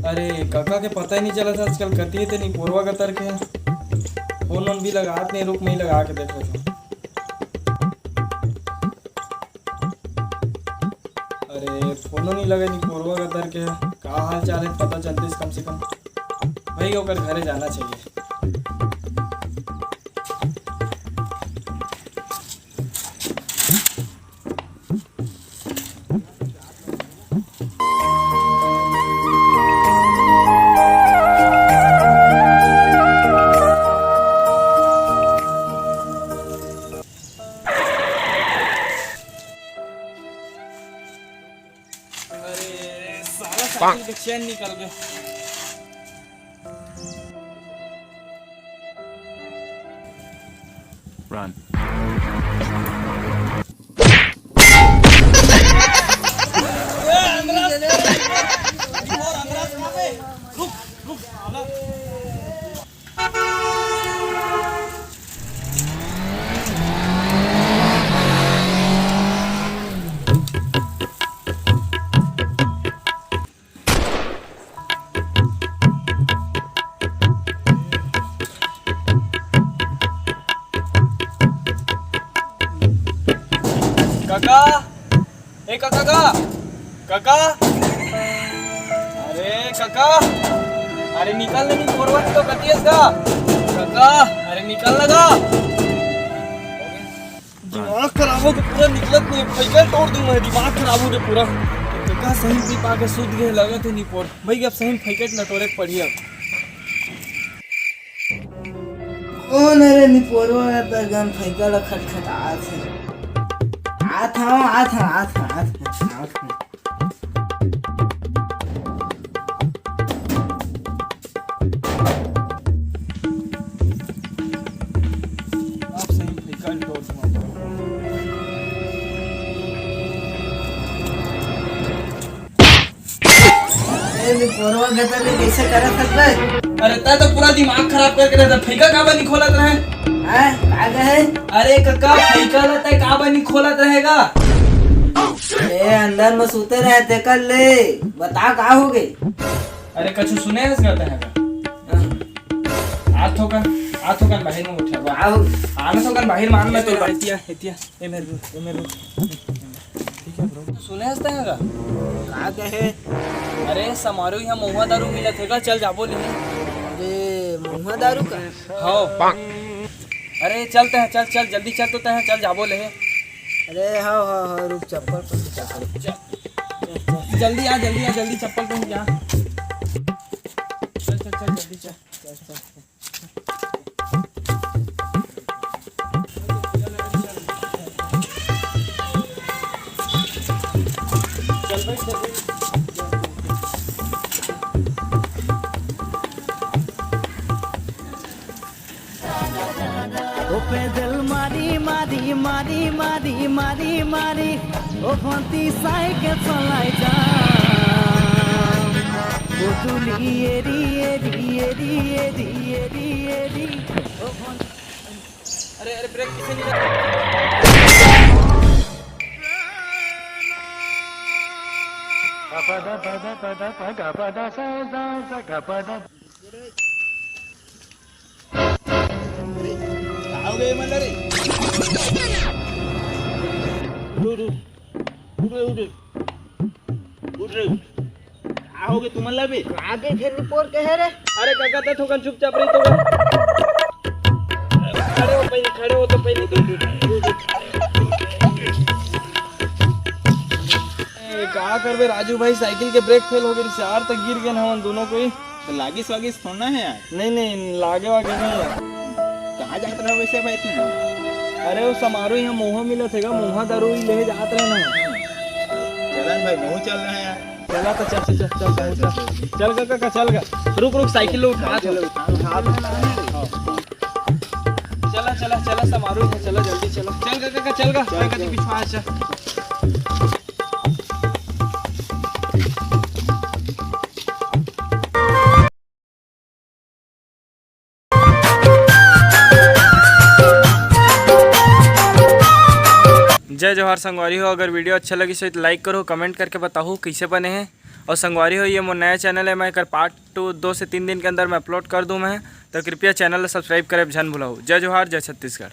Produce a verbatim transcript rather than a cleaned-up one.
अरे, कका के पता ही नहीं चलत हे आजकल कति हे ते निपोरवा गतर के। फोन वोन भी लगात नहीं, रुक, मैं ही लगा के देख लेथों। अरे, फोनो नहीं लगे निपोरवा गतर के। का हाल चाल हे, पता चलतिस कम से कम। भाई, ओकर घरे जाना चाहिए। अरे, साला साइकिल के चेन निकल गए। Run. काका, ए काका, काका, काका। अरे काका, अरे निकल ना, निपोरवा तो कति हस गा। काका, अरे निकल ना गा। दिमाग खराब हो के पूरा निकलत नहीं, फैकल तोड़ दूं मैं, दिमाग खराब हो के पूरा। काका सही पी पा के सूत गए, लगत हे निपोर। भाई अब सही फैकल न तोड़े के पड़ी अब। कौन हे रे निपोरवा, त गन फैकल खटखटात हे। आत हूँ, आत हूँ, आत हूँ, आत हूँ, आत हूँ। आप सही निकल तो। ए, निपोरवा गतर में कैसे करत हस बे? अरे, तै तो पूरा दिमाग खराब करके रहता। फैका काबर नहीं खोलत रहे? हैं? का कहे? अरे कका, फैका ला तै काबर नहीं खोलत रहेगा? ए, अंदर में सूते रहे, तेकर ले। बता, का हो गए? अरे, कछु सुने हस गा तै? हाँ। आ थोकन, आ थोकन बाहिर में उठा बा। आओ। आना थोकन बाहिर मान में तो एतिया, एतिया, ए मेरे, ए मेरे। ठीक है bro। सुने हस तै गा? का कहे? अरे, समारू यहाँ महुआ दारू मिलत हे गा, चल जाबो लेहे। अरे, महुआ दारू का? हाँ। अरे, चल तै, चल, चल, जल्दी चल तो तै, चल जाबो लेहे। अरे, हाँ, हाँ, हाँ, रुक, चप्पल पहन के चल। चल, जल्दी आ, जल्दी आ, जल्दी चप्पल पहन के आ। चल, चल, चल, जल्दी चल। चल, चल, चल। चल भाई, चल भाई। ओ पैदल मारी, मारी, मारी, मारी, मारी, मारी, ओ भंती साइकिल चलाई जा। ओ दुली एरी, एरी, एरी, एरी, एरी, एरी, ओ भंती। अरे, अरे, ब्रेक किसे नहीं लगा? अरे, का हो गए मन रे? उठ, उठ, उठ। उठ रे, उठ रे। उठ रे, उठ। का हो गए तुमन ला बे? आगे फिर निपोर के है रे। अरे काका, तै थोकन चुपचाप रही तो। खड़े हो पहले, खड़े हो तो पहले। उठ, उठ, उठ, उठ। ए, का करबे राजू भाई, साइकिल के ब्रेक फेल हो गई यार, तो गिर गए हमन दोनों कोई। तो लागिस वागिस थोड़ा है यार। नहीं, नहीं, लागे वागे नहीं यार। कहाँ जात रहे वैसे भाई तुम? अरे वो समारोह यहाँ मोहा मिलत हे गा, मोहा दारू ही ले जात रहे ना। चलन भाई, महू चल रहे हैं यार। चला तो चल, चल, चल, चल, चल, चल। चल गा, गा, चल गा। रुक, रुक, साइकिल लो, उठा, चल, चल। उठा, उठा, उठा। चला, चला, चला, समारोह है, चला, जल्दी चला। चल गा, गा, गा, चल गा। चल, मैं कभी चल। पीछे आ, चल। जय जोहार संगवारी हो, अगर वीडियो अच्छा लगिस होही तो लाइक करो, कमेंट करके बताओ कैसे बने हैं। और संगवारी हो, ये मोर नया चैनल है, मैं एकर पार्ट टू दो से तीन दिन के अंदर मैं अपलोड कर दूँ मैं, तो कृपया चैनल ला सब्सक्राइब करे झन भुलाहू। जय जोहार, जय छत्तीसगढ़।